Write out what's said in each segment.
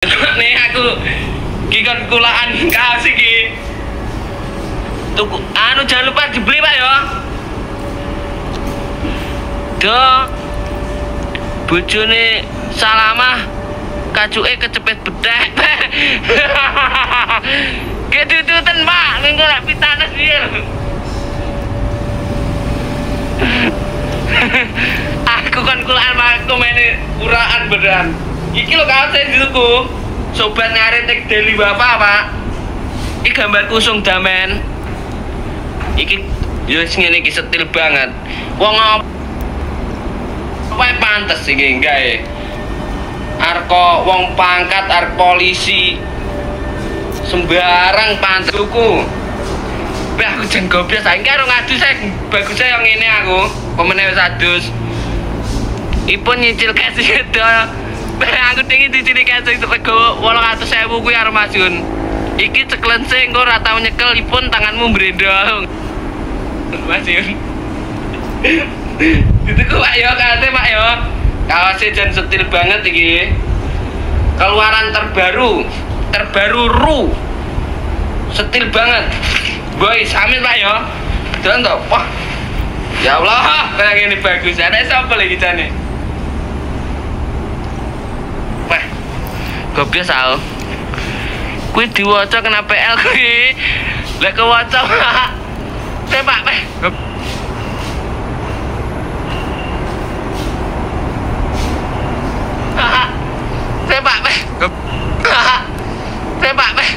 Nih aku iki kon kulaan kaos iki. Tuku anu jangan lupa dibeli Pak ya. Do bojone Salamah kacuke kecepet bedhek. Ketututen Pak, mengko lek pitanes piye lho. Aku kon kulaan Pak, komene uraan beneran. Iki lho kaos sing dituku. Sobat ngarit tek Deli Bapak, Pak. Iki gambar kusung damen. Iki yo wis ngene iki setil banget. Wong apa pantes iki gawe. Arko wong pangkat, arek polisi. Sembarang pantes tuku. Beh aku jan goblok saiki karo ngadu saya bagusnya yang ngene aku. Pemene wis adus. Ipun nyicil cash itu. Beh aku tinggi dicili cash rego 800.000 kuwi karo Mas Yun. Iki ceklen sing engko ora tau nyekel ipun tanganmu brendol. Mas Yun. Dituku Pak yo kaose Pak yo. Kaose jan setil banget iki. Keluaran terbaru, terbaru ru. Setil banget. Boys, amin Pak yo. Delok to. Wah. Ya Allah, kayak gini bagus. Ada sapa lagi jane? Wah. Goblok sal. Kuwi diwaca kena PL kuwi. Lek kewaca, Pak. Pak, Pak. Pak, Pak. Pak, Pak.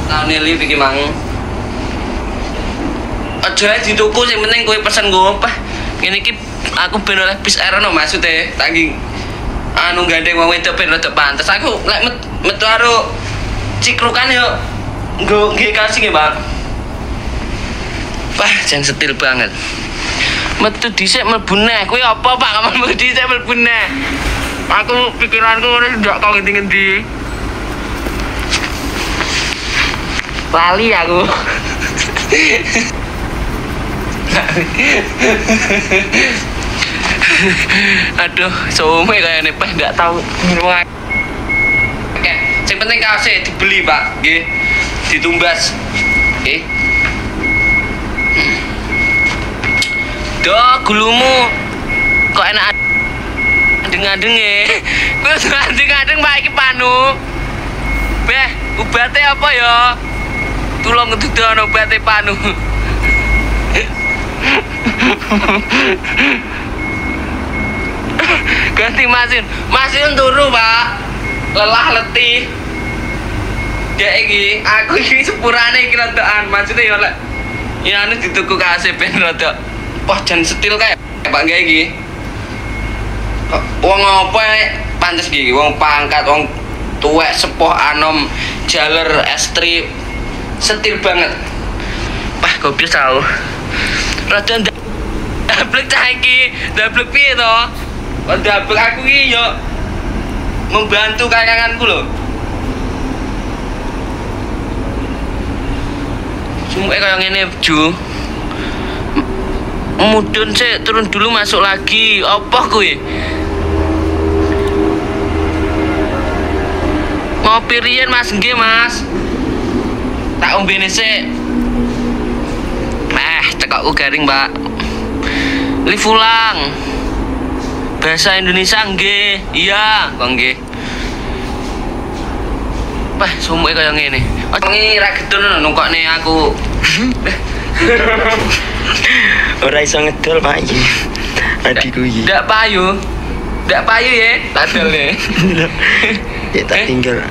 Tahun ini iki mang. Aja dituku sing penting kowe pesen nggo apa. Ngene iki aku ben oleh bis aerono maksude tak anu gandeng wong wedok ben rada pantes. Aku lek metu karo cikrukan yo nggo nggih kaos iki, Pak. Wah, jan setil banget. Metu dhisik mlebu neh. Kuwi apa, Pak? Kamu metu dhisik mlebu neh. Aku pikiranku ora ndak kok ngendi-ngendi. Lali aku. Aduh, sume kayaknya Pak ndak tahu. Oke, sing penting kaose dibeli, Pak. Nggih. Ditumbas. Nggih. Do gulumu kok enak adeng-adenge. Kuwi adeng-adeng Pak iki panu. Beh, ubate apa ya? Tulung ngedudono obate panu. Ganti Masin. Masin turu, Pak. Lelah letih. Dek iki, aku iki sepurane iki rodokan. Maksudnya ya lek ya anu dituku kaose ben rodok. Wah, jan setil kae Pak gawe iki. Wong apa pantes iki, wong pangkat, wong tuwek sepuh anom jaler estri setil banget. Wah, goblok tau. Rada ndablek cah iki, ndablek piye to? Kok ndablek aku iki yo membantu kakanganku lho. Sumuke kaya ngene, Ju. Mudun sik, turun dulu masuk lagi. Apa kuwi? Ngopi riyen Mas, nggih Mas. Tak ombene sik. Cekokku garing, Pak. Live ulang. Bahasa Indonesia nggih. Iya, kok nggih. Wah, sumuke kaya ngene. Ngi ra gedun nungkokne aku. Ora iso ngedol, Pak iki. Adikku iki. Ndak payu. Ndak payu ya, tak dolne. Ya tak tinggal.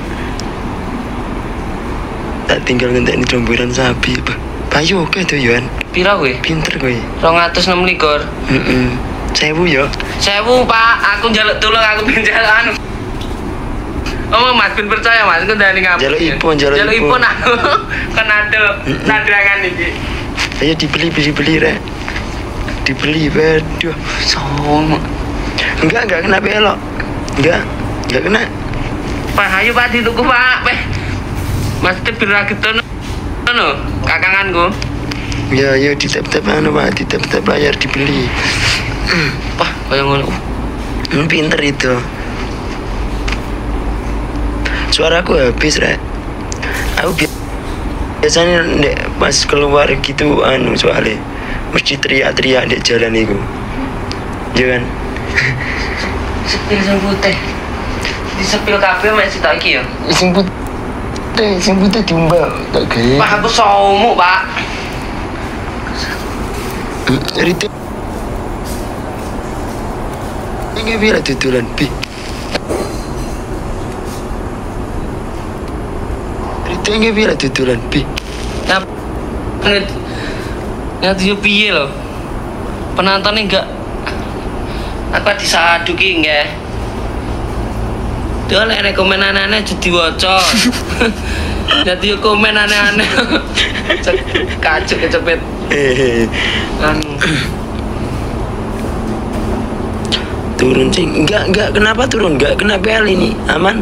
Tak tinggal ngenteni jomboran sapi, Pak. Payu oke to, Yohan. Pira kowe? Pinter kowe. 226. Heeh. 1000 ya. 1000, Pak. Aku njaluk tulung, aku ben njaluk anu. Oh, Mas ben percaya, Mas. Engko ndani ngapus. Njaluk ipun, njaluk ipun aku. Kan ada tandangan iki. Ayo dibeli, beli rek. Dibeli, waduh. Sama. Enggak kena belok. Enggak kena. Pak, ayo Pak dituku, Pak. Weh. Mas ben ra getun lho, kakanganku. Ya, ya di tap-tap anu Pak, di tap-tap layar dibeli. Wah, kaya ngono. Pinter itu. Suaraku habis, Rek. Aku biasanya nek pas keluar gitu anu soalnya mesti teriak-teriak di jalan itu. Ya kan? Sepil sing putih. Disepil kabeh mek sitok iki ya. Sing putih diumbah tak gawe. Pak aku somuk, Pak. Rite. Iki pira dodolan bi? Rite iki pira dodolan bi? Ngerti yo piye lho? Penontonnya enggak. Aku disaduk iki nggih. Dol nek komen aneh-aneh aja diwaca. Dadi yo komen aneh-aneh. Kacuk kecepet. Anu. Turun sih. Enggak kenapa turun? Enggak kena PL ini. Aman.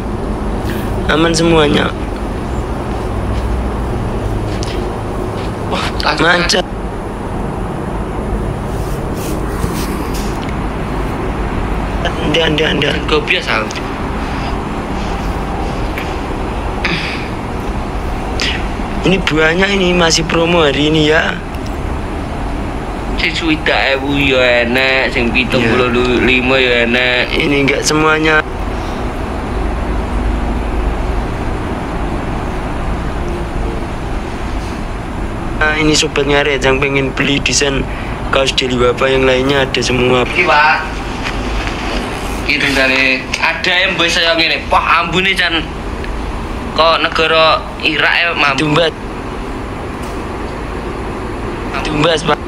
Aman semuanya. Wah, macet. Ndak. Gobias aku. Ini banyak ini masih promo hari ini ya. Sing 60.000 ya enek, sing 75 ya enek. Ini enggak semuanya. Nah, ini sobat ngaret yang pengen beli desain kaos Deli Bapak yang lainnya ada semua. Iki, Pak. Iki dari ada yang bisa yang ini. Wah, ambune jan kok negara Irak ya mampu. Tumbas, Pak.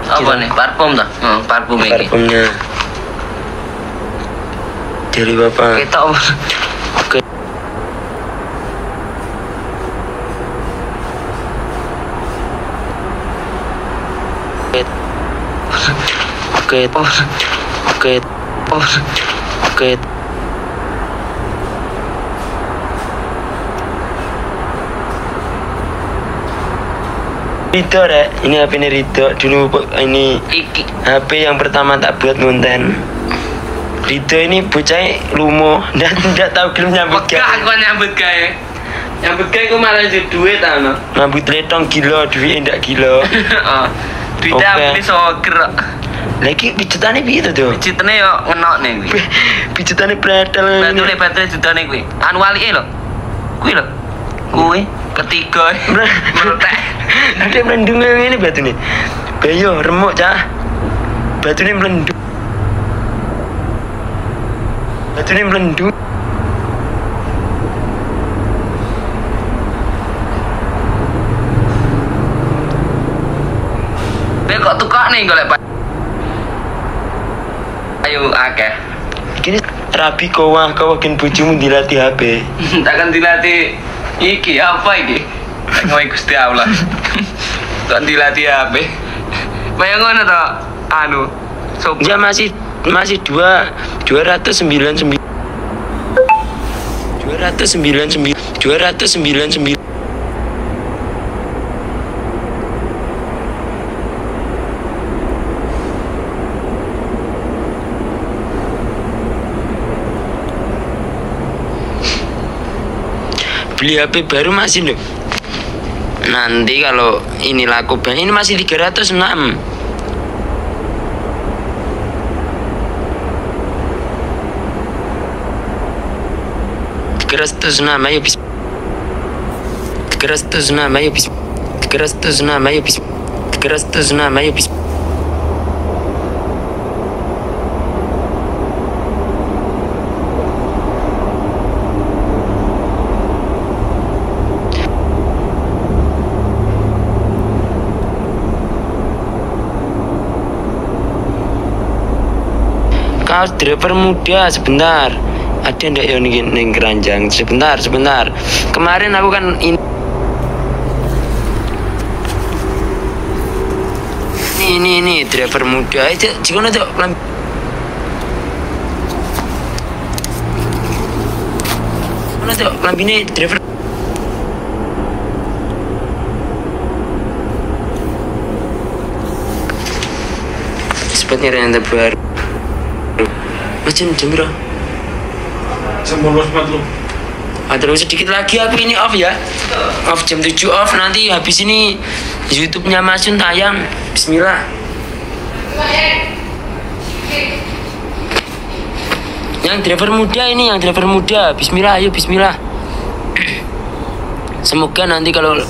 Apa nih? Parfum dah? Parfum ini. Parfumnya. Dari Bapak. Kita oke. Oke. Ridho rek, ini HP ini Ridho dulu ini HP yang pertama tak buat konten. Ridho ini bocah lumo, ndak tahu gelem nyambut gawe. Wegah aku nyambut gawe. Nyambut gawe ku malah yo duit ta ono. Nyambut letong gila, duwike ndak gila. Heeh. Duite aku soger. Lah iki pijetane piye to, Do? Pijetane yo ngenokne kuwi. Pijetane pretel. Batule jutane kuwi. Anu walike lho. Kuwi lho. Kuwi ketiga meletek. Ada mlendung ngene batune. Bayo remuk cah. Batune mlendung. Batune mlendung. Kowe kok tukokne golek Pak. Ayo akeh. Kini rabi kowah gen bojomu dilatih HP. Takkan dilatih iki apa iki? Ngoe Gusti Allah. Kok dilatih HP. Kaya ngono to anu. Ya masih 299 299 299. Beli HP baru masih loh. Nanti kalau ini laku banyak, ini masih 306. 306, ayo bis. 306, ayo bis. 306, ayo bis. 306, ayo bis. Kaos driver muda sebentar. Ada ndak ya ning keranjang? Sebentar. Kemarin aku kan ini Ini driver muda. Ayo, jika nanti lambine driver. Cepet nyari yang terbaru. Macam jam berapa? Jam 12.40. Terus sedikit lagi aku ini off ya. Off jam 7 off, nanti habis ini YouTube-nya Mas Yun tayang. Bismillah. Yang driver muda ini, yang driver muda. Bismillah, ayo bismillah. Semoga nanti kalau